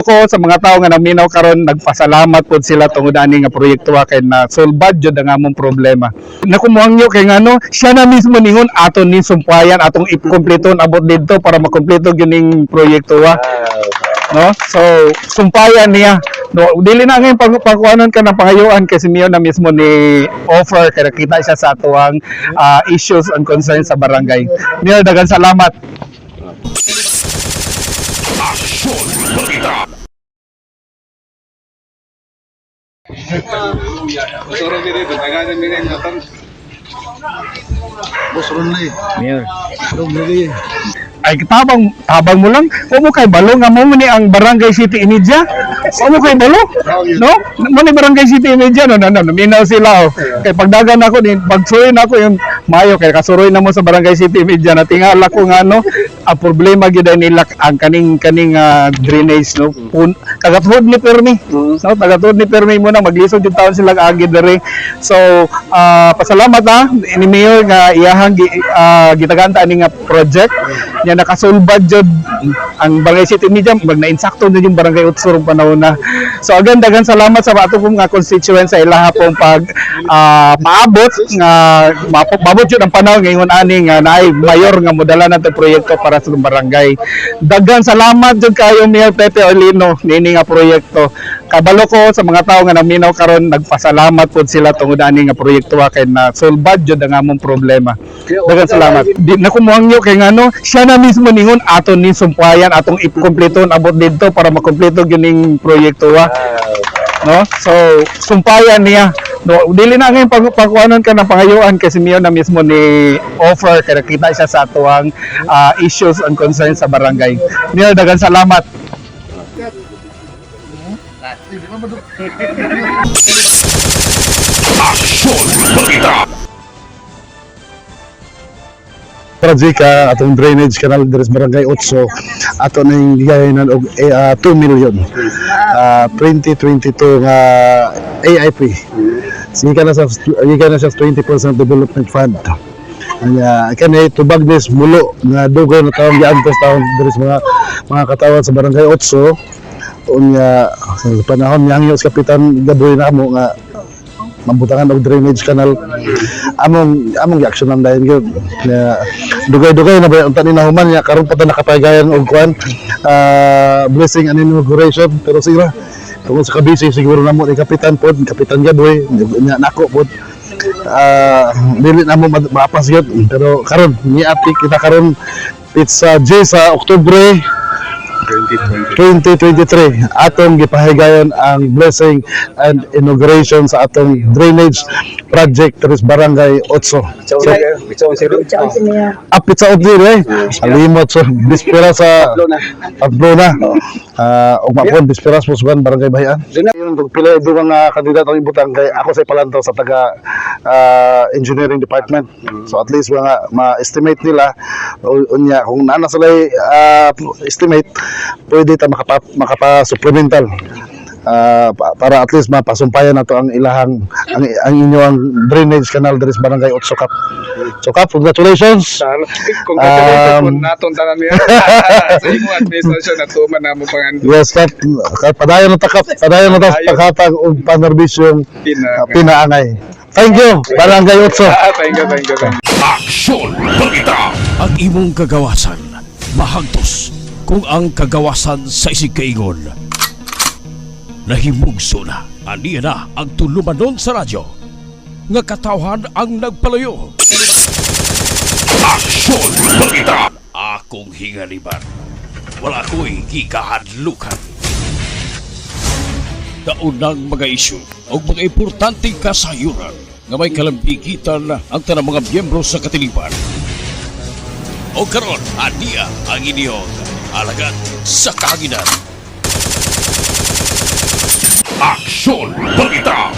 Ko sa mga tao nga naminaw karon, nagpasalamat pod sila tungod ani nga proyekto kay na sulbad jud ang among problema. Nakumuhangyo kay ngano siya na mismo ningon ato ni sumpayan, atong ikumpleton abot didto para makumpleto gyud ning proyekto wa, no? So sumpayan niya, no? Dili na ngayon pag pagkuanon ka ng pangayuan kasi niyo na mismo ni offer kay nakita siya sa atuang issues and concerns sa barangay. Niyo, daghang salamat. Aksyon Balita. Boss Ronley. Mayor. Ronley. Ay, tabang tabang mo lang. Wa mo kay balo nga mo ni ang Barangay City Media. Wa mo kay balo, no? Mo ni Barangay City Media, no? No, no, naminaw sila, oh. Kay pagdagan ako ni pagsuroy na ako yung mayo kay kasuroy na mo sa Barangay City Media, natingala ko nga, no, ang problema gyud ay nila ang kaning kaning drainage, no? Kagatuod ni permi, no? Tagatuod ni permi mo na maglisod yung taon sila agi diri. So pasalamat ha ni Mayor nga iyahang gitagaan ta ani nga project nya nakasulbad jud ang Barangay City Media, mag nainsakto na yung Barangay Utso rong panahon na. So again, daghan salamat sa ato pong nga constituents sa ilaha pong pag maabot nga maabot jud ang panahon ngayon ani nga naay mayor nga modala nato proyekto para sa atong barangay. Daghan salamat jud kayo, Mayor Pepe Olino, niini nga proyekto. Kabalo ko sa mga tao nga naminaw karon, nagpasalamat pod sila tungod ani nga proyekto kay na sulbad jud ang among problema. Daghan salamat. Di na kumuhangyo kay ngano siya na mismo ningon ato ni sumpayan, atong ikumpleton abot didto para makumpleto gyud ning proyekto wa, no? So sumpayan niya, no? Dili na ngayon pag pagkuanon ka ng pangayuan kasi niyo na mismo ni offer kay nakita siya sa atuang issues and concerns sa barangay. Niyo, daghan salamat. Aksyon Balita. Project atong drainage canal diri sa Barangay 8, ato ning gigayanan og 2 million. 2022 nga AIP. Gikan na sa 20% development fund. Anya kani tubag nis mulo nga dugay na taong giantos taon diri sa mga katawan sa Barangay 8. Unya sa panahon niyang sa Kapitan Gabriel namo nga mambutangan og drainage canal, among among giaksyonan dayon gyud. Kaya dugay-dugay na ba unta ni nahuman niya, karon pa ta nakapaygayan og kuan, blessing and inauguration, pero sira tungod sa kabisi siguro namo ni Kapitan pod, Kapitan Gaboy nya nako pod, dili namo maapas gyud. Pero karon niati kita karon pizza J sa Oktubre 2023 atong gipahigayon ang blessing and inauguration sa atong drainage project diri sa Barangay 8. So, apit sa Otli eh. Alimot so bispera sa tatlo na. Ugma po bisperas po sugan Barangay Bahian. Yun kung pila dugang nga kandidato ang ibutang kay ako sa palantaw sa taga engineering department. So at least mga ma-estimate nila unya kung naa na sila estimate, pwede ta makapa supplemental para at least mapasumpayan nato ang ilahang ang inyong drainage canal diri sa Barangay 8 Kap. So Kap, congratulations. Congratulations po natong tanan niya. Sa imong administrasyon natuman na mo pangan. Yes, Kap. Kap, padayon na ta, Kap. Padayon na ta sa paghatag og panerbisyo pinaangay. Thank you, Barangay 8. Thank you, thank you, thank you. Aksyon Balita. Ang imong kagawasan mahagtos kung ang kagawasan sa isigkaingon nahimugso na. Aniya na ang tulumanon sa radyo nga katawhan ang nagpalayo. Aksyon Balita. Akong hingaliban, wala ko'y gikahadlukan. Daunang mga isyu o mga importanteng kasayuran nga may kalambigitan ang tanang mga miyembro sa katilipan. O karon, aniya ang inyong alagad sa kahanginan. Aksyon Balita.